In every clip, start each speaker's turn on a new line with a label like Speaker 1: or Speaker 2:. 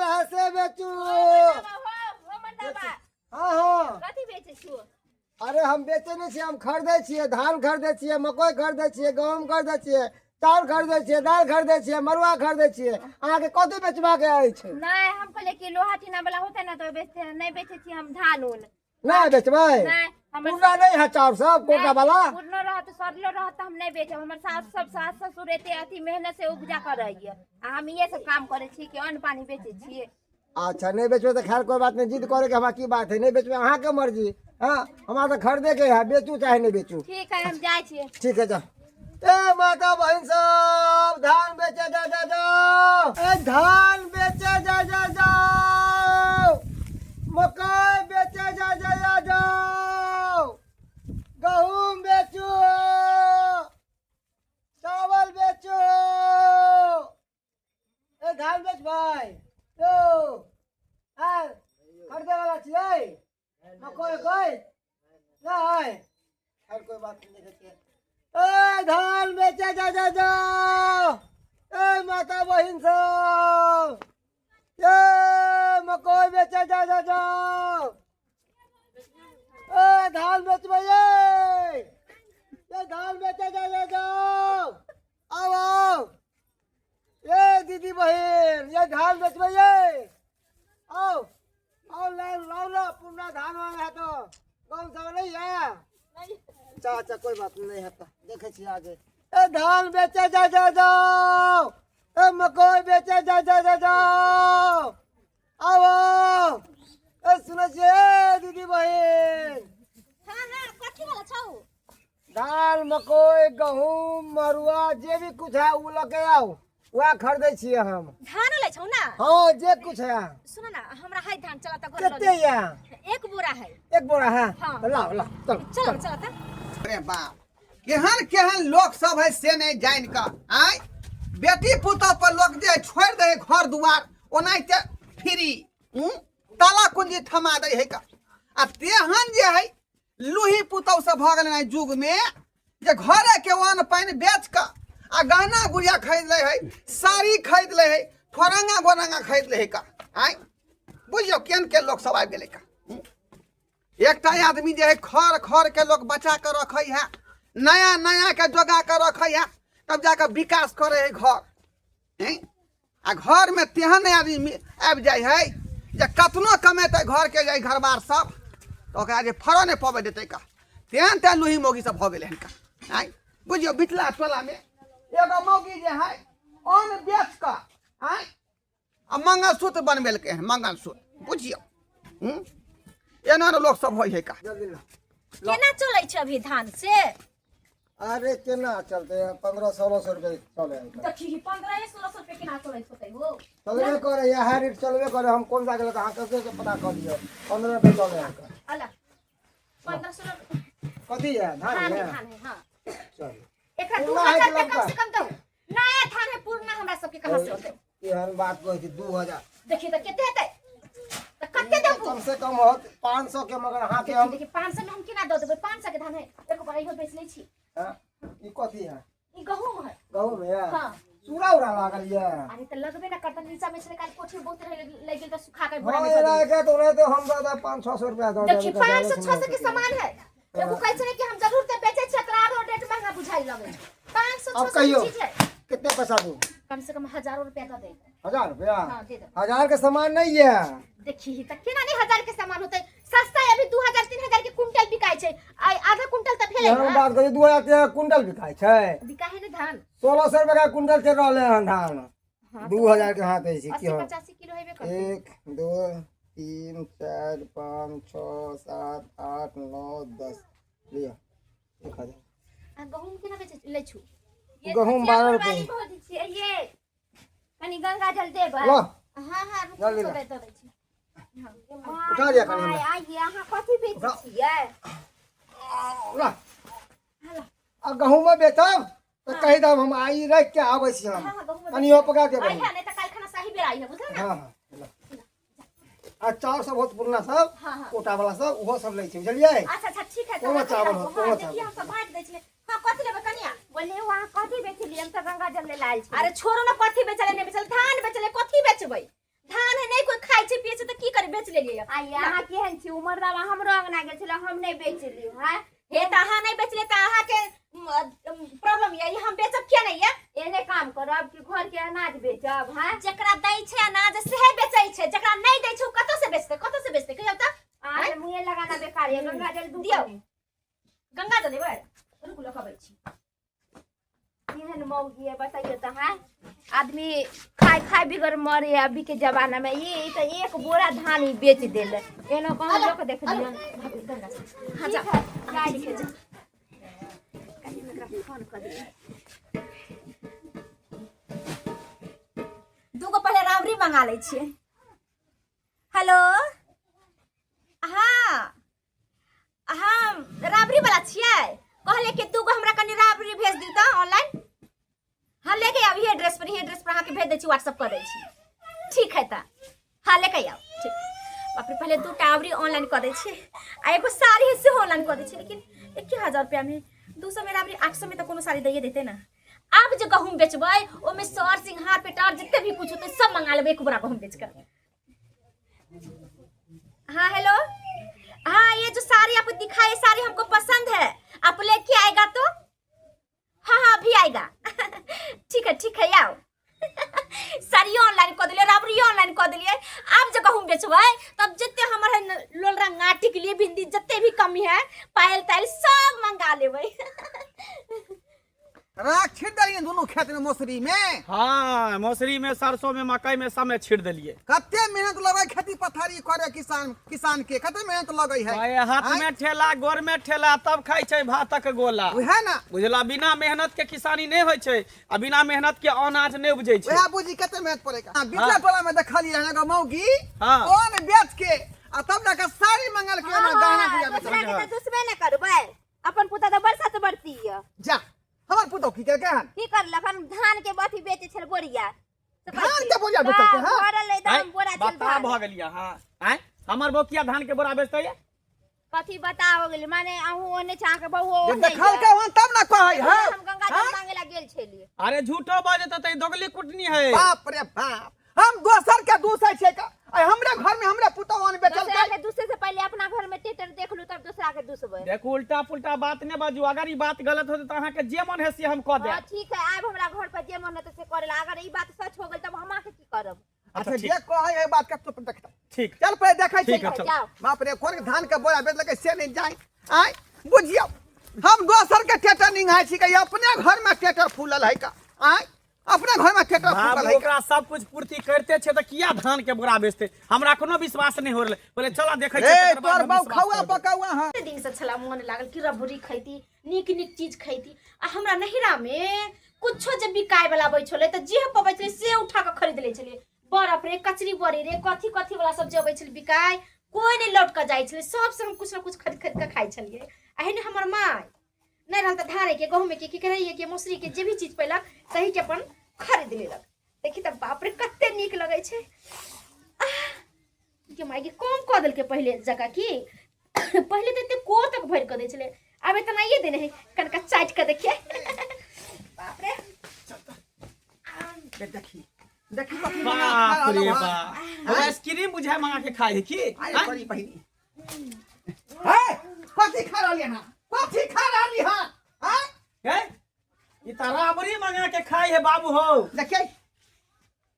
Speaker 1: है से बेचू। हाँ हाँ।
Speaker 2: कथी बेचै छियो?
Speaker 1: अरे हम बेचै नहि छियै, हम खरीदै छियै। धान खरीदै छियै, मकइ खरीदै छियै, गहूम खरीदै छियै, चाउर खरीदै छियै, दालि खरीदै छियै, मड़ुआ खरीदै छियै। अहाँके कथी बेचबाके अछि?
Speaker 2: नहीं, हम कहले कि लोहा टीना वाला होता ना तो बेचते हैं। नहीं बेचे छी हम धान उन।
Speaker 1: नहि बेचबै?
Speaker 2: नहीं, हमर
Speaker 1: पूरा नहि है चाउर सब कोटा वाला?
Speaker 2: पुरनो रहत, सड़लो रहत तऽ हम नहीं बेचब। हमर सास सब, सास ससुर एते अथी मेहनत से उपजा करैया आ हम इहे सब काम करै छी कि अन्न पानी बेचै छियै।
Speaker 1: अच्छा, नहीं बेचबे तो खैर कोई बात नहीं, जिद करे के हमरा की बात है। नहीं बेचबे अहाँ के मर्जी। हाँ, हमरा तो खरीदे के है, बेचू चाहे नहीं बेचू।
Speaker 2: ठीक है, हम जाइ छियै।
Speaker 1: ठीक है, जाओ। ए माता बहन सब, धान बेचे जा जा जाओ। ए धान बेचे जा जा जाओ, मकई बेचे जा जा जा जाओ, गहूम बेचू, चावल बेचू। ए धान बेच भाई यो आ खरीदे वाला छियै? मकई कोई नहीं, खैर कोई बात नहीं। देखै छियै। ए धान बेचे जा जा जाओ, ए माता बहिन सब, ए मकई बेचे जा जा जाओ, ए धान बेचबै, ए धान बेचे जा जा जाओ, आओ आओ। ए दीदी बहिन, ये धान बेचबै, ये आओ आओ, ले लाओ ना पुरना धान वान है तो गहूम सब नहीं है। अच्छा अच्छा, कोई बात नहीं है तो देखे छी आगे। ए धान बेचे जा जा जाओ, ए मकई बेचे जा जा जा जाओ, आओ आओ। ए सुनै छियै दीदी बहिन?
Speaker 2: हाँ हाँ, कथी वाला छौ?
Speaker 1: दाल, मकई, गहूम, मरुआ जे भी कुछ है उ लऽ के आउ, वएह खरीदै छियै हम।
Speaker 3: धान लै छौ ना?
Speaker 1: हाँ, जे कुछ है।
Speaker 3: सुन ना, हमरा है धान, चला त घर।
Speaker 1: कते या?
Speaker 3: एक बोरा है।
Speaker 1: एक बोरा है?
Speaker 3: हाँ।
Speaker 1: तऽ लाओ लाओ, चलो।
Speaker 3: चल चल त।
Speaker 4: अरे बाप, केहन केहन लोक सब है से नहीं जान कऽ। आय बेटी पुतोह पर लोक जे छोड़ि दे है घर दुआर ओनाहिते फ्री, ताला कुंजी थमा दै है का। आ तेहन जे है लूही पुतोह सब भऽ गेलै युग में जे घरे के अन्न पानि बेच कऽ आ गहना गुड़िया खरीद लै है, साड़ी खरीद लै है, ठोरंगा गोरंगा खरीद लै है का। आय बुझियौ केहन केहन लोक सब आबि गेलै का। एकटा आदमी जे है खर खर के लोक बचा के रखै है, नया नया के जोगा के रखै है, तब जाके विकास करे है घर। हैं? आ घर में तेहन आदमी आबि जाइ है जे कतनो कमेतै घर के जाइ घरबार सब तऽ ओकरा जे फड़ऽ नहि पबै देतै का। तेहन तेहन लुही मौगी सब भऽ गेलै हन का। आँय बुझियौ, बिचला टोलामे एगो मौगी जे है अन्न बेच कऽ आँय आ मंगलसूत्र बनबेलकै हन, मंगलसूत्र। बुझियौ, एना एना लोक सब होइ है का।
Speaker 1: जल्दी ला।
Speaker 3: केना चलै छै अभी धान से?
Speaker 1: अरे केना चलते हैं, 1500-1600 रुपये चले है।
Speaker 3: देखी, 1500-1600 रुपये केना चलै होतै हो?
Speaker 1: चलबे करे, इएह रेट चलबे करे। हम कोन सा गेल अहाँ कैसे के पता कर लियौ, 15 रुपये चले है।
Speaker 3: अला 1500।
Speaker 1: कथी है? धान
Speaker 3: धान है?
Speaker 1: है?
Speaker 3: धान है, हाँ।
Speaker 1: चल।
Speaker 3: एकरा दू
Speaker 1: पुरना है
Speaker 3: हजार
Speaker 1: कि
Speaker 3: रुपया कम
Speaker 1: लमका?
Speaker 3: से कम दो। नया धान है, पुरना हमरा सबके कहाँ से होतै?
Speaker 1: एहन बात कहै छी, 2000।
Speaker 3: देखी तऽ कते हेतै, तऽ कते देबू?
Speaker 1: कम से कम होत 500 के, मगर अहाँ के हम
Speaker 3: देखी, 500 में हम केना दऽ देबै? 500 के धान है, एको बार इहो बेच लै छी।
Speaker 1: हाँ? ई कथी है?
Speaker 3: ई गहूम है।
Speaker 1: गहूम है?
Speaker 3: हाँ।
Speaker 1: चूड़ा उड़ा लागल ये?
Speaker 3: अरे तऽ लगबे ना करता, नीचा में छलै, काल कोठी में बहुत रहे लग गेल तऽ सुखा के बोरा
Speaker 1: हाँ
Speaker 3: में धऽ
Speaker 1: एना
Speaker 3: देलियै।
Speaker 1: के तो रहे तो हम दादा 500-600 रुपया दऽ
Speaker 3: देखी,
Speaker 1: देबै।
Speaker 3: 500-600 के सामान है। एगो कहै छै कि हम जरूर ते बेचै छियै, तोरा आरो रेट महंगा बुझाइ लगै छै। 500
Speaker 1: अब
Speaker 3: 600 के
Speaker 1: कहियौ।
Speaker 3: चीज है।
Speaker 1: कितने पैसा दू?
Speaker 3: कम से कम हजारों रुपया दऽ दे।
Speaker 1: 1000 रुपया?
Speaker 3: हाँ, दे दे।
Speaker 1: 1000 के सामान नहीं है।
Speaker 3: देखी ही तऽ केना नहीं 1000 के सामान होतै? सस्ता है अभी, 2000-3000 के कुंटल बिकाइ छै। आइ आधा कुंटल तऽ भेलै
Speaker 1: एहन
Speaker 3: ना।
Speaker 1: बात करी, 2000 के कुंटल बिकाइ छै?
Speaker 3: बिकाइ है ने धान।
Speaker 1: 1600 रुपया का कुंटल चल रहलै हन धान।
Speaker 3: हाँ,
Speaker 1: 2000 के हाथ अछि की?
Speaker 3: 80
Speaker 1: हम
Speaker 3: 85 किलो हेबे करतै।
Speaker 1: 1 2 3 4 5 6 7 8 9 10, लिअ 1000।
Speaker 3: आ गहूम केना बेचै लै छु?
Speaker 1: गहूम 12 रुपये।
Speaker 2: भौजी छियै ये, कनी गंगा जल देबै?
Speaker 1: ल।
Speaker 3: हाँ हाँ, रुकू।
Speaker 1: जल्दी ला।
Speaker 3: दऽ दै छी।
Speaker 1: उठा दिया कनी हमरा।
Speaker 2: आइए, अहाँ कथी बेचै
Speaker 1: उठा।
Speaker 2: छियै?
Speaker 1: ल, आ गहूम बेचब तऽ कहि देब, हम आई राखि के आबै छी हम।
Speaker 3: हाँ हाँ, गहूम
Speaker 1: कनि पका देब।
Speaker 3: आई है, नहीं तऽ काल्हि खाना सही बेर आई है, बुझल ना?
Speaker 1: हाँ हाँ, ल। आ चाउर सब होत पुरना सब,
Speaker 3: हाँ, हाँ।
Speaker 1: कोटा वाला सब, ओहो सब लै छै, बुझलियै?
Speaker 3: अच्छा अच्छा, ठीक है।
Speaker 1: कोनो चावल होत, कोनो
Speaker 3: देखिए,
Speaker 1: चावल।
Speaker 3: हम सब बाँटि दै छलै। हाँ, कथी लेबै कनिया?
Speaker 2: बोलिए, वहाँ कथी बेचलियै? हम तऽ गंगा जल ले आयल छी।
Speaker 3: अरे छोड़ो ना, कथी बेचले नहीं बेचले, धान बेचले, कथी बेचबै? धान है नहीं छै पिए छै तऽ की करी बेच लेलियै
Speaker 2: आ ये अहाँ केहन छी उमर बाबा हमरो अंगना गेल छलै हम नहि बेचलियै हँ
Speaker 3: हे तऽ अहाँ नहि बेचले तऽ अहाँके प्रॉब्लम ये ई हम बेचब किया नहि ये
Speaker 2: एहने काम करब कि घर के अनाज बेचब हँ
Speaker 3: जकरा दै छै अनाज सेहे बेचै छै जकरा नहि दै छै ओ कतऽ से बेचतै कतऽ से बेचतै कहियौ तऽ
Speaker 2: अहाँ मुँहे लगाना बेकार ये गंगा जल दू
Speaker 3: दियौ।
Speaker 2: कनी।
Speaker 3: गंगा जल देबै रुकू लऽ कऽ अबै छी
Speaker 2: केहन मौगी है बताइए तो हाँ आदमी खाए खाए बिगर मरे है अभी के जमाना में ये ई तो एक बोरा धान ही बेच देल एनो कौन लोग देख लियन
Speaker 3: हाँ जा
Speaker 2: ठीक है जाइ
Speaker 3: ठीक है
Speaker 2: छी।
Speaker 3: जा कनि हम एकरा फोन कऽ दियै दूगो पहिले राबड़ी मंगा लै छियै हेलो हाँ हाँ राबड़ी वाला छियै कहले कि दूगो हमरा कनि राबड़ी भेज दियौ तऽ ऑनलाइन हाँ लेके आउ इहे एड्रेस पर अहाँके भेज दै छी व्हाट्सअप कऽ दै छी ठीक है तऽ हाँ लेके आउ ठीक बाप रे पहिले दू टा अबरी ऑनलाइन कऽ दै छियै आ एगो साड़ी है सेहो ऑनलाइन कऽ दै छियै लेकिन 1000 रुपैआमे 200 मे राबड़ी 800 मे तऽ कोनो साड़ी दैए देतै ने आब जे गहूँम बेचबै ओहिमे सर सिंघार पेटार जते भी कुछ होतै सब मंगा लेबै एक बोरा गहूँम बेच कऽ हाँ हेलो हाँ ये जो साड़ी आपको दिखाए साड़ी हमको पसंद है आप लेके आएगा तो हाँ हाँ अभी आएगा ठीक है आओ साड़ियो ऑनलाइन कऽ देलियै राबड़ियो ऑनलाइन कऽ देलियै आब जे गहूँम बेचबै तब जते हमर है न लोलरा गाँठी के लिए भिंडी जते भी कमी है पायल तायल सब मंगा लेबै
Speaker 4: राख छीट देलियै दुनू खेत में मौसरी में
Speaker 5: हाँ मौसरी में सरसों में मकई में सब में छीट देलिए
Speaker 4: कते मेहनत लगै खेती पथारी करे किसान किसान के कते मेहनत लगै है
Speaker 5: भाई हाथ में ठेला गोर में ठेला तब खाइ छै भातक गोला
Speaker 4: उहे ना
Speaker 5: बुझला बिना मेहनत के किसानी नहीं होइ छै आ बिना मेहनत के अनाज नहीं उपजै छै
Speaker 4: उहे बुझी कते मेहनत पड़े का बिचला टोला में देखलियै हन एगो मौगी
Speaker 5: हाँ।
Speaker 4: कोन बेच के आ तब जाके साड़ी मंगल के ओना गहना गुड़िया बेचल
Speaker 2: दूसरा के तो दुसबे न करबै अपन पुता तो बरसा से बढ़ती है
Speaker 4: जा हमर पुतोह की केलकै हन
Speaker 2: की करलक हम धान के अथी बेचे छल बोरिया तो
Speaker 4: धान के बोरिया बेचलकै हन?
Speaker 2: भरल एकदम बोरा छल
Speaker 5: बता
Speaker 2: धान
Speaker 5: भऽ गेलियै हाँ आँय हमर बौकिया धान के बोरा बेचतै ये
Speaker 2: कथी बता हो गेल माने अहूँ ओने छा के बहु
Speaker 4: जे
Speaker 2: ओने
Speaker 4: देखलकै हन तब ना कहै है
Speaker 2: हम गंगा जल मांगे ला गेल छलिए
Speaker 5: अरे झूठो बाजत तऽ दोगली कुटनी है
Speaker 4: बाप रे बाप हम दोसर के दूसै छै का आइ हमरे घर में हमरे पुतोह अन बेचल
Speaker 2: दूसरा के दूसरे से पहले अपना घर में टेटर देख लू तब दूसरा के दूसबै
Speaker 5: देखू उल्टा पुल्टा बात नहि बाजू अगर ई बात गलत होतै तऽ अहाँके जे मन है से हम कऽ
Speaker 2: हाँ
Speaker 5: देब
Speaker 2: ठीक है आब हमरा घर पर जे मन हेतै से करे ला अगर ई बात सच हो गेल तब हम अहाँके की करब
Speaker 4: अच्छा
Speaker 5: ठीक।
Speaker 4: जे कहै है बात के चुप देखता
Speaker 5: ठीक
Speaker 4: चल पहिले देखै
Speaker 5: ठीक है,
Speaker 4: छै
Speaker 5: चल।
Speaker 2: जाओ
Speaker 4: बाप रे कोन धान के बोरा बेचलकै से नहि जाय आय बुझियौ हम दोसर के टेटर निंघाय छी के अपने घर में टेटर फूलल है का आय अपने घर में टेटर फूलल
Speaker 5: बाबू
Speaker 4: है का
Speaker 5: ओकरा सब कुछ पूर्ति करते छै तऽ किया धान के बोरा बेचते हमरा कोनो विश्वास नहि हो रहलै बोले चला देखै छियै
Speaker 4: ए
Speaker 5: तकर बाद
Speaker 4: तोर
Speaker 5: हम
Speaker 4: बाऊ
Speaker 5: विश्वास
Speaker 4: खौआ
Speaker 5: करबै।
Speaker 4: पकौआ हां
Speaker 3: कते दिनसँ छला मोन लागल कि रबड़ी खैती नीक नीक चीज खैती आ हमरा नहिरामे कुछो जे बिकाय वाला अबै छलै तऽ जे पबै छलै से उठा कऽ खरीद लै छलियै बरफ रे कचरी बड़ी रे कथी कथी वाला सब जे अबै छलै बिकाय कोइ नहि लौट कऽ जाइ छलै सबसँ हम कुछ ने कुछ खरीद खरीद कऽ खाइ छलियै आ एहने हमर माय नहि रहल तऽ धानेके गहूँमके की करैके मौसरीके जे भी चीज पैलक तहीके अपन खरीद लेलक देखी तऽ बाप रे कते नीक लगै छै के माय कम कऽ देलकै पहिले जकाँ की पहिले तऽ एते को तक भरि कऽ दै छलै आब एतनाइए देने है कनका चाटि कऽ देखिए बाप रे
Speaker 4: देखी देखी कथी मंगा खा
Speaker 5: बाप रे
Speaker 4: रहल हन।
Speaker 5: बाप आइसक्रीम बुझाय मंगा के खाइ है की
Speaker 4: आरे
Speaker 5: आँय?
Speaker 4: बड़ी बहिनी हे कथी खा रहली हन कथी खा रहली हन आय
Speaker 5: हे ई त राबड़ी मंगा के खाइ है बाबू हो
Speaker 4: देखिए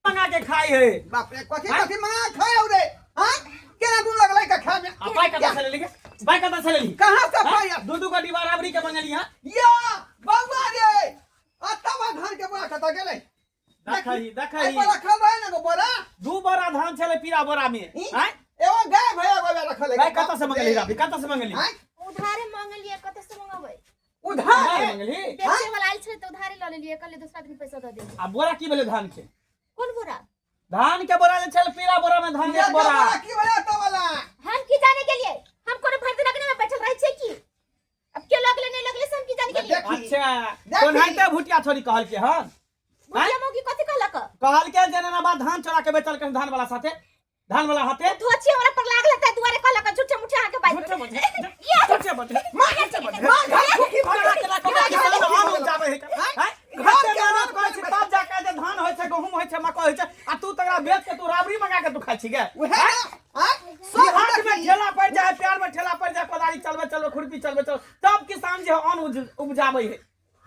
Speaker 5: मंगा के खाइ है
Speaker 4: बाप रे कथी कथी मंगा खाए हो रे हां केना दून लगलै का खाए में
Speaker 5: आ पाइ कतऽ से लेली गे? पाइ कतऽ से लेली
Speaker 4: कहाँ से पाइ
Speaker 5: हाँ? दू दू गो डिब्बा राबड़ी के मंगली हां
Speaker 4: या बौआ रे अतवा धान के बोरा कतऽ गेलै
Speaker 5: देखही
Speaker 4: एहि
Speaker 5: देखही
Speaker 4: पर रखल रहे ने गो बोरा
Speaker 5: दू बोरा धान छलै पीरा बोरा में
Speaker 4: ई?
Speaker 5: आँय
Speaker 4: एगो गाय भैया एगो रखल है
Speaker 5: पाइ कतऽ से मंगली राबड़ी कतऽ से मंगली
Speaker 4: आँय?
Speaker 3: उधारे मांगलियै कतऽ से मंगेबै
Speaker 4: उधार
Speaker 5: उधार मंगली
Speaker 3: बेचे वाला आयल छलै तऽ उधारे लऽ लेलियै कहलियै दोसरा दिन पैसा दऽ देबै
Speaker 5: आ बोरा की भेलै धान के
Speaker 3: कोन बोरा
Speaker 5: धान के बोरा जे छल पीरा बोरा में धान के बोरा
Speaker 4: की भैया तो वाला
Speaker 3: हम की जाने के लिए हम कोनो भरि दिन अगने में बैठल रहै छियै की अब के लगले नहीं लगले से हम की जाने के लिए
Speaker 4: देखी।
Speaker 5: अच्छा
Speaker 4: देखी।
Speaker 5: कोनाहिते भुटिया छोरी कहल के हन
Speaker 3: भुटिया मौगी कथी कहलक
Speaker 5: कहल के जे ना बा धान चोरा के बेचल के धान वाला साथे धान वाला हाथे
Speaker 3: धोची हमरा पर लागल है दुआरे कहलक झूठे मुठे अहाँ के बाजि
Speaker 5: झूठे मुठे झूठे मुठे
Speaker 4: मार मार घर फूकी भर
Speaker 5: केना केना किसान धान उपजाबै है हैं?
Speaker 4: घर
Speaker 5: घर
Speaker 4: के
Speaker 5: मेहनत करै छै तब जाके जे धान होइ छै में गहूम होइ छै, मकई होइ छै, आ तू तकरा बेच के तू राबड़ी मंगा के तू खाइ छी गे।
Speaker 4: उहे ने आय सब
Speaker 5: हाथ में
Speaker 4: देखी।
Speaker 5: ठेला पड़ जाए, प्यार में ठेला पड़ जाए, कोदारी चलबे चलबे, खुरपी चलबे चलबे, तब किसान जे है अन्न उपजाबै है।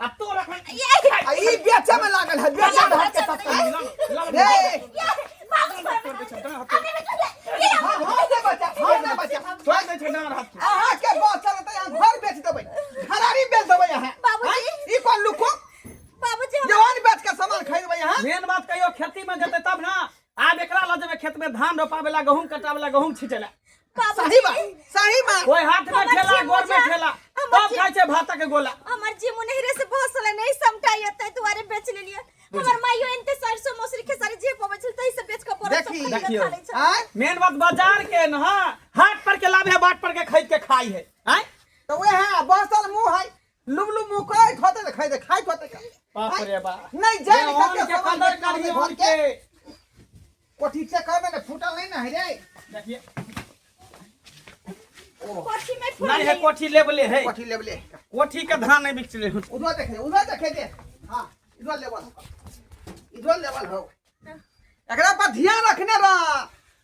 Speaker 5: आ तू रखन
Speaker 4: आ ई बेचे में लागल है, बेचे में हाथ के सस्ता रे। हाँ हाँ दे बच्चा, हाँ दे बच्चा।
Speaker 5: छोड़ दे छै डांर हाथ के।
Speaker 4: अहाँ के बचल तऽ अहाँ घर बेच देबै, घरारी बेच देबै अहाँ।
Speaker 3: बाबूजी।
Speaker 4: ई कोन लुको
Speaker 3: बाबूजी हम
Speaker 4: जवान बेच के सामान खरीदबै अहाँ?
Speaker 5: मेन बात कहियो खेती में जेतै तब ना। आब एकरा लऽ जेबै खेत में धान रोपावे ला, गहूम कटावे ला, गहूम छिटे ला।
Speaker 4: सही बात, सही बात।
Speaker 5: कोई हाथ में
Speaker 3: हमर
Speaker 5: ठेला,
Speaker 3: जीव
Speaker 5: गोर में
Speaker 3: बुझा-
Speaker 5: ठेला,
Speaker 3: हमर
Speaker 5: तब
Speaker 3: जीव-
Speaker 5: खाइ छै भातक गोला।
Speaker 3: हमर जी मुनहरे से बहुत साल नहीं समटाई तै दुआरे बेच लेलिए। हमर माइयो एनते सरसों मौसरी खेसारी जे पबै छल तै से बेच के पड़ल सब
Speaker 4: देखी,
Speaker 3: खरीद के
Speaker 5: देखियौ।
Speaker 3: खा लै छल।
Speaker 4: आय
Speaker 5: मेन बात बाजार के न हाट पर के लाभ है, बाट पर के खरीद के खाई है। आय
Speaker 4: तऽ वएह बसल मुँह है, लुब लुब मुँह करैत होतै तऽ खरीद खाइत होतै।
Speaker 5: बाप रे बाप।
Speaker 4: नहीं जानि
Speaker 5: ये अन्न
Speaker 4: कते
Speaker 5: के
Speaker 4: सामान
Speaker 5: कदर
Speaker 4: बेचना
Speaker 5: करी,
Speaker 4: होतै
Speaker 5: अन्न
Speaker 4: घर के।
Speaker 5: के।
Speaker 4: कोठी चेक करबै ने, फूटल नहीं ने है रे।
Speaker 5: देखिए।
Speaker 3: कोठी में फूल
Speaker 5: नहीं है, कोठी लेबले है।
Speaker 4: कोठी लेबले।
Speaker 5: कोठी के धान नहीं बिकले।
Speaker 4: उधर देखे, उधर देखे दे। हाँ इधर लेवल हो, इधर लेवल हो। एकरा पर ध्यान रखने रह,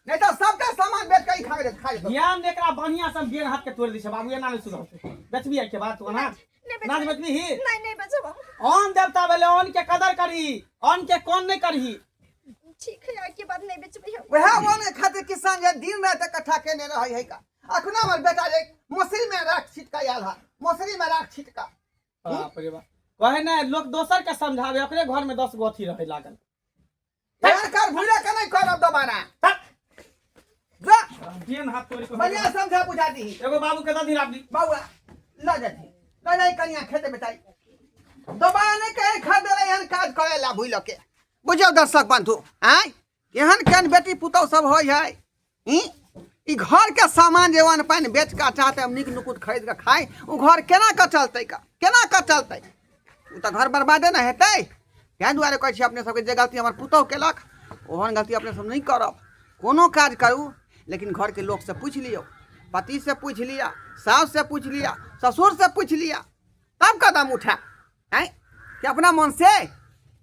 Speaker 4: नहीं तो सबटा सामान बेच के ही खा ले, खा ले।
Speaker 5: ध्यान दे, एकरा बढ़िया से गेन हाथ के तोड़ दी छै बाबू, एना नहीं सुधरतै। बेचबी के बात तू ना?
Speaker 3: नहीं
Speaker 5: ना
Speaker 3: बेचबै।
Speaker 5: बेचबी ही?
Speaker 3: नहीं नहीं बेचब।
Speaker 5: अन्न देवता भेलै, अन्न के कदर करही, अन्न के कोन नहीं करही।
Speaker 3: ठीक है, आज के बाद नहीं बेचबै हम।
Speaker 4: वएह अन्न के खातिर किसान जे दिन राति इकट्ठा केने रहै है का। अखनो हमर बेटा जे मौसरी में राख छिटका आयल है, मौसरी में राख छिटका।
Speaker 5: बाप रे बाप, कहे ने लोग दोसर के समझावे, ओकरे घर में 10 गो अथी रहे लागल।
Speaker 4: एहन कर भूले के नहीं करब दोबारा। जा।
Speaker 5: गेन हाथ तोड़ के
Speaker 4: बढ़िया समझा बुझा दी।
Speaker 5: एगो बाबू के दही राबड़ी।
Speaker 4: बउआ ल जाती, ल जाई कनिया खेत बेचाई, दोबारा नहीं कहीं खरीद रहे एहन काज करे ला भूल के। बुझियौ दर्शक बंधु, आय एहन केहन बेटी पुतहु सब होइ है। ई घर के सामान जे अन्न पानि बेच के चाहते हम नीक नुकुत खरीद के खाइ, ओ घर केना के चलतै का, केना के चलतै? ओ तऽ घर बर्बादे ने हेतै। ताहि दुआरे कहै छी अपने सबके, जे गलती हमर पुतहु केलक ओहन गलती अपने सब नहि करब। कोनो काज करू लेकिन घरके लोकसँ पूछि लियौ, पतिसँ पूछि लिअ, साउससँ पूछि लिअ, ससुरसँ पूछि लिअ, तब कदम उठायब। आँय कि अपना मन से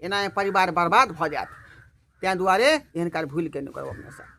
Speaker 4: एना परिवार बर्बाद भऽ जायत। ताहि दुआरे एहन काज भूलि के नहि करब अपने सब।